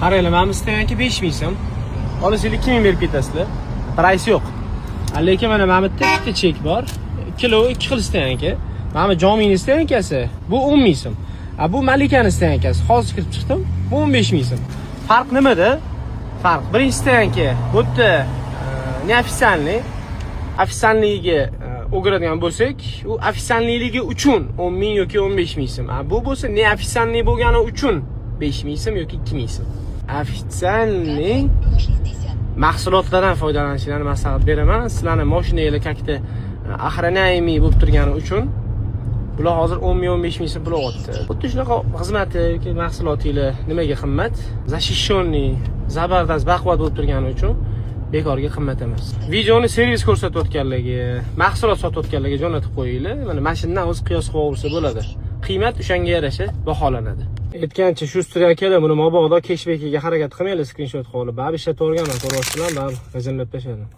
Qaranglar, mana bu стоянка 5000 so'm. Olsangiz 2000 berib ketasizlar. Прайс yo'q. Lekin mana bu yerda ikkita chek bor. Ikkalovi ikki xil стоянка. Mana bu Jomini стоянка si, bu 10 ming so'm. A bu Malikani стоянка si. Hozir kirib chiqdim. Bu 15 ming so'm. Farq nimada? Farq. Birinchi стоянка bu yerda неофициальный. Официальный ga o'giradigan bo'lsak, u официальный ligi uchun 10 ming yoki 15 ming so'm. A bu bo'lsa неофициальный bo'lgani uchun 5 ming so'm yoki 2 ming so'm. Официальный mahsulotlardan foydalanishingizni maslahat beraman. Sizlarni mashinanglar как-то охраняемый bo'lib turgani uchun bular hozir 10 ming, 15 ming so'm pul olyapti. Xuddi shunaqa xizmati yoki mahsulotinglar nimaga qimmat? Защищенный, zabardast, baquvvat bo'lib turgani uchun bekorga qimmat emas. Videoni servis ko'rsatayotganlarga, mahsulot sotayotganlarga jo'natib qo'yinglar. Mana shundan o'zi qiyos qilib olsa bo'ladi. Qiymat o'shanga yarasha baholanadi. Aytgancha, Shuster akalar, buni mabodo keshbekiga harakat qilmanglar, skrinshot qilib olib. Baribir ishlatib yuborganman, ko'ryapsizlar, baribir g'ijimlab tashladim.